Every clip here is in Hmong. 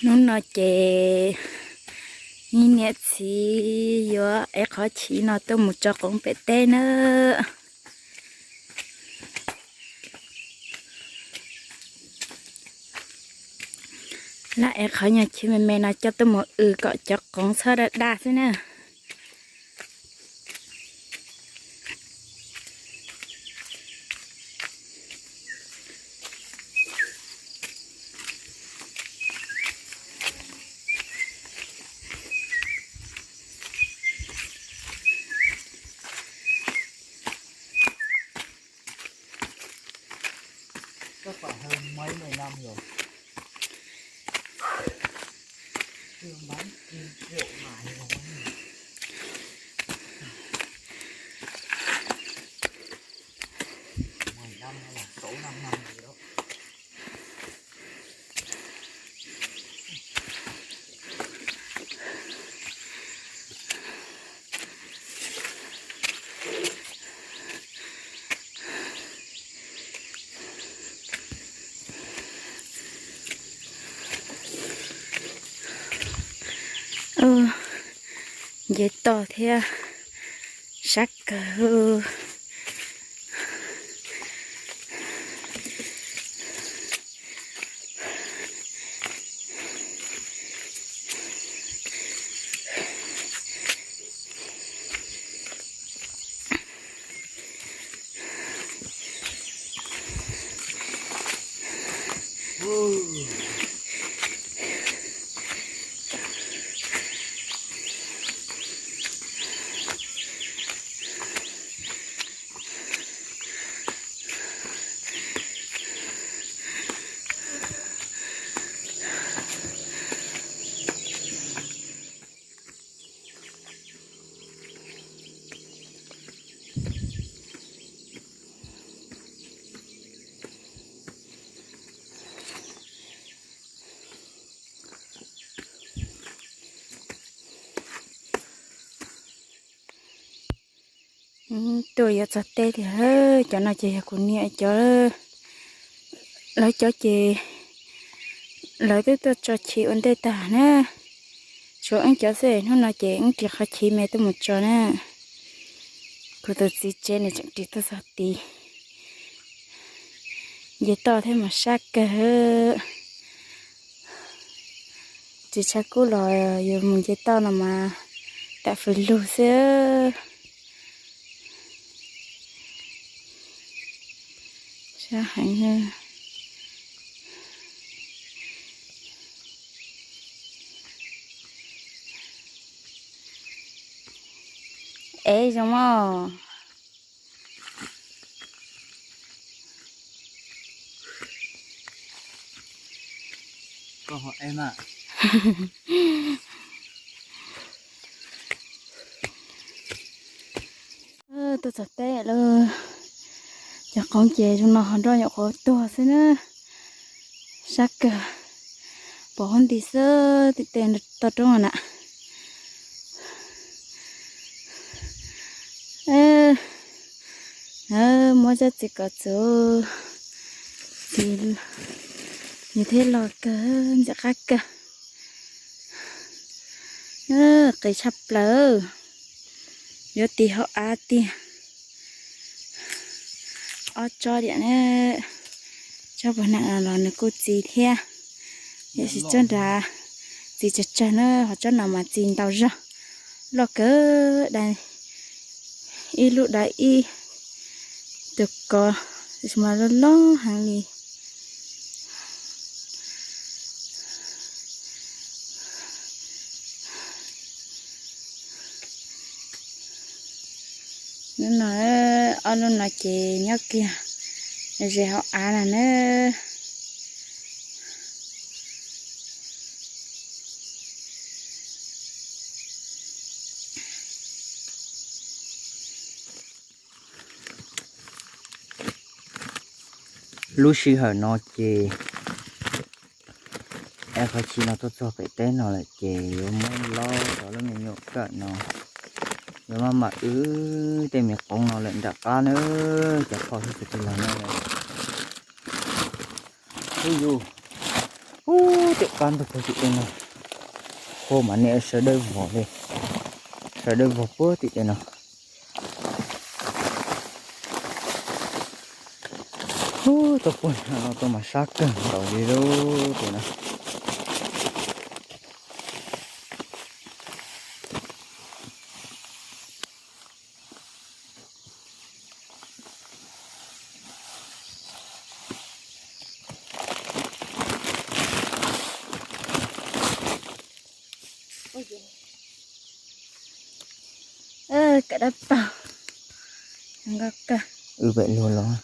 Hnub no ces niam txiv yuav ev qhov chiv no tuaj mus tso qoov pem teb na. Lawv ev qhov nyuag chiv me me no coj tuaj mus w kom cov qoov txhob daj daj xwb na. Nce toj thiab sab kawg. Tuaj yuav txog teb tiag. Cov no ces yog kuv niam cov, lawv cov ces lawv twb tuaj tso chiv ua ntej tag na. Tshuav wb cov xwb, hnub no ces wb ris qhov chiv me tuaj mus tso na. Kuv tus txiv tsev nws tseem ris tuaj txog tid. Nce toj thiab mas sab kawg. Tsis tshav kub los yus mus nce toj no mas tam fws lug xwb. Sab heev. Ev zoo mog. Tuaj txog teb lawm. Cov qoov ces zoo no ho nroj nyuam qhuav tuag xwb na. Sab kawg. Pom huab nti xwb tim tej toj roob na. Muab zaj txiv kom txuv txiv, nws thiaj loj kawg, ntxim qab kawg. Qis tshaj plaws, yuav tis hauv av tiag. Ob tsob diam na, tsob puag nram no los nws kuj txi thiab, tiam sis tsob nrad txi tsawg tsawg na, ho tsob no mas txi ntau zog, loj kawg, ib lub dai ib tug kov, tiam sis mas loj loj heev li. Hnub no, ob lub no ces nyob kiag ze hauv av na na. Lub sij hawm no ces ev qhov chiv no tuaj txog pem teb no lawm ces yuav muab lob rau lub me nyuam kawm no, yuav maj mam wb tej me qoov no lawm nram qab na, cov phom sib tw los no. Ub yus, ub, Ub, tej qab ntug puag tim tej no, hu mas nej sawv dawb vog li, sawv dawb vog puag tim tej no. Ub, tuaj puag no tuaj mas sab kawg nkaus li lub tim no. Kawm dab tog, nkauj kawg. Wb pem luag los.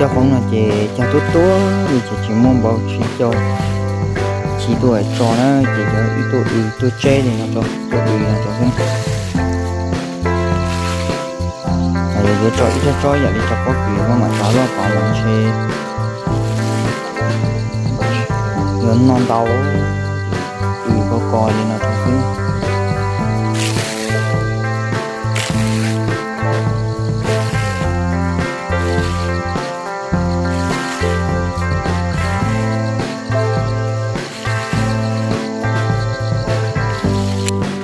Cog qoob no ces cog tuab tuab li ces tsis muaj npau tsis cog, tsis tuaj tso na, ces cov wb tuaj wb tuaj tseb li no rau, tuaj wb no rau xwb. Yuav tso ib tsob tsob yam li cov pob kws muaj mam tso loj tod los ntshe yuav noj ntau, wb ko ko li no rau xwb.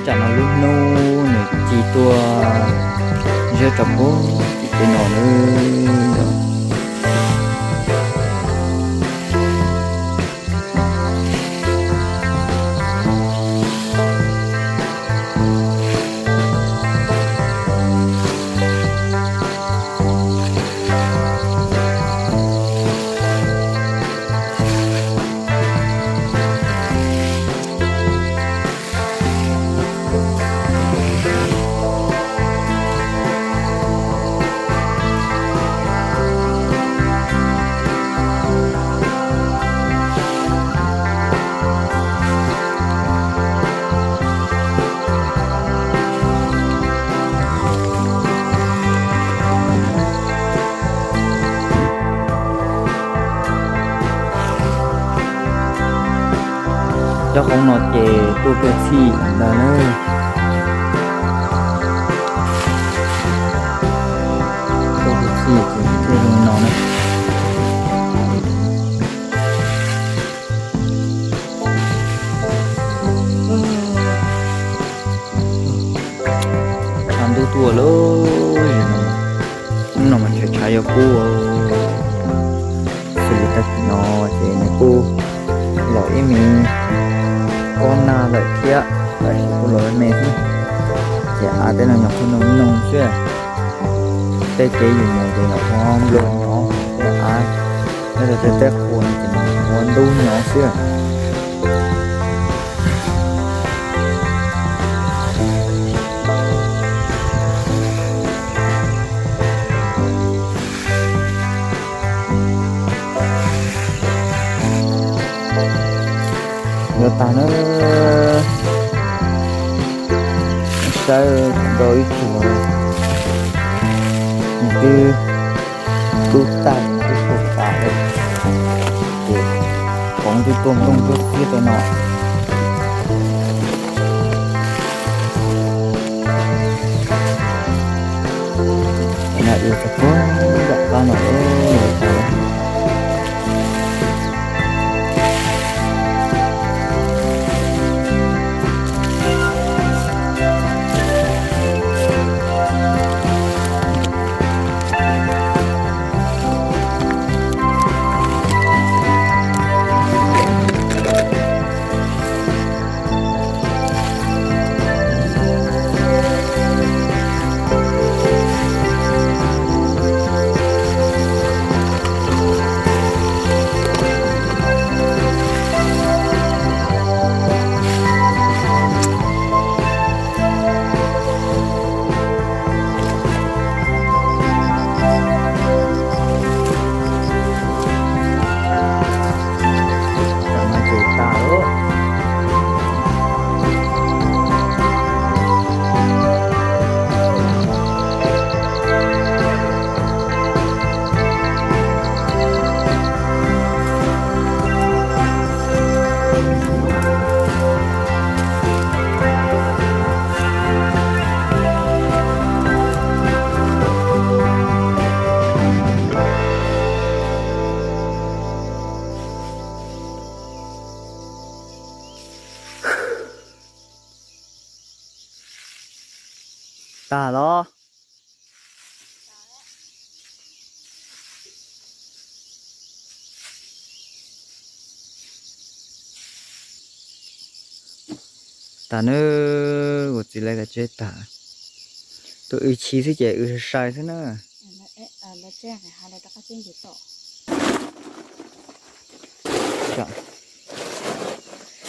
Tsam no lub hnub nws ci tuaj ziab rau puag tim tej no lawm. Cov qoob no ces tuaj kiag txhij ntag na. Tuaj kiag txhij ces thiaj zoo no na. Tshav ntuj tuaj lawm, hnub no mas tshav tshav yuav kub. Xws li tag kis no ces nws kuj los ib me pob nag lawm thiab, tab sis kuj los me me xwb. Ces av tej no nyuam qhuav noog noog xwb. Tej kev yus mus ces nyuam qhuav nplua nyob, tej av, tej tej qhua no ces nyuam qhuav ntub nyob xwb. Yuav tag na, saib nrau ib tug nws twb kub tag twb tuag tas lawm, ces poov twb tuaj nplooj tuaj txiab rau no. Tam no ua txog puag nram qab no lawm. Tam no ces tas lawm. Tag los? Tag na, kuv txiv lawv kav tseb tag. Tus w chis xwb ces w sai sai xwb na.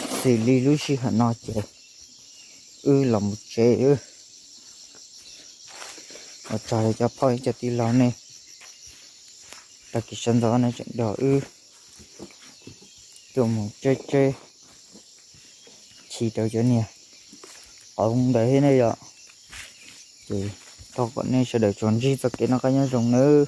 Xws li lub sij hawm no ces wb los mus tsev, ua tsaug cov phooj ywg cov tij laug nej tag kis sawv ntxov nej tseem nrog wb tuaj mus tseb tseb chis rau cov niag qoob ntawd thiab ne yom. Ces thov kom nej sawv daws tsuas ntsib txoj kev noj qab nyob zoo nawb.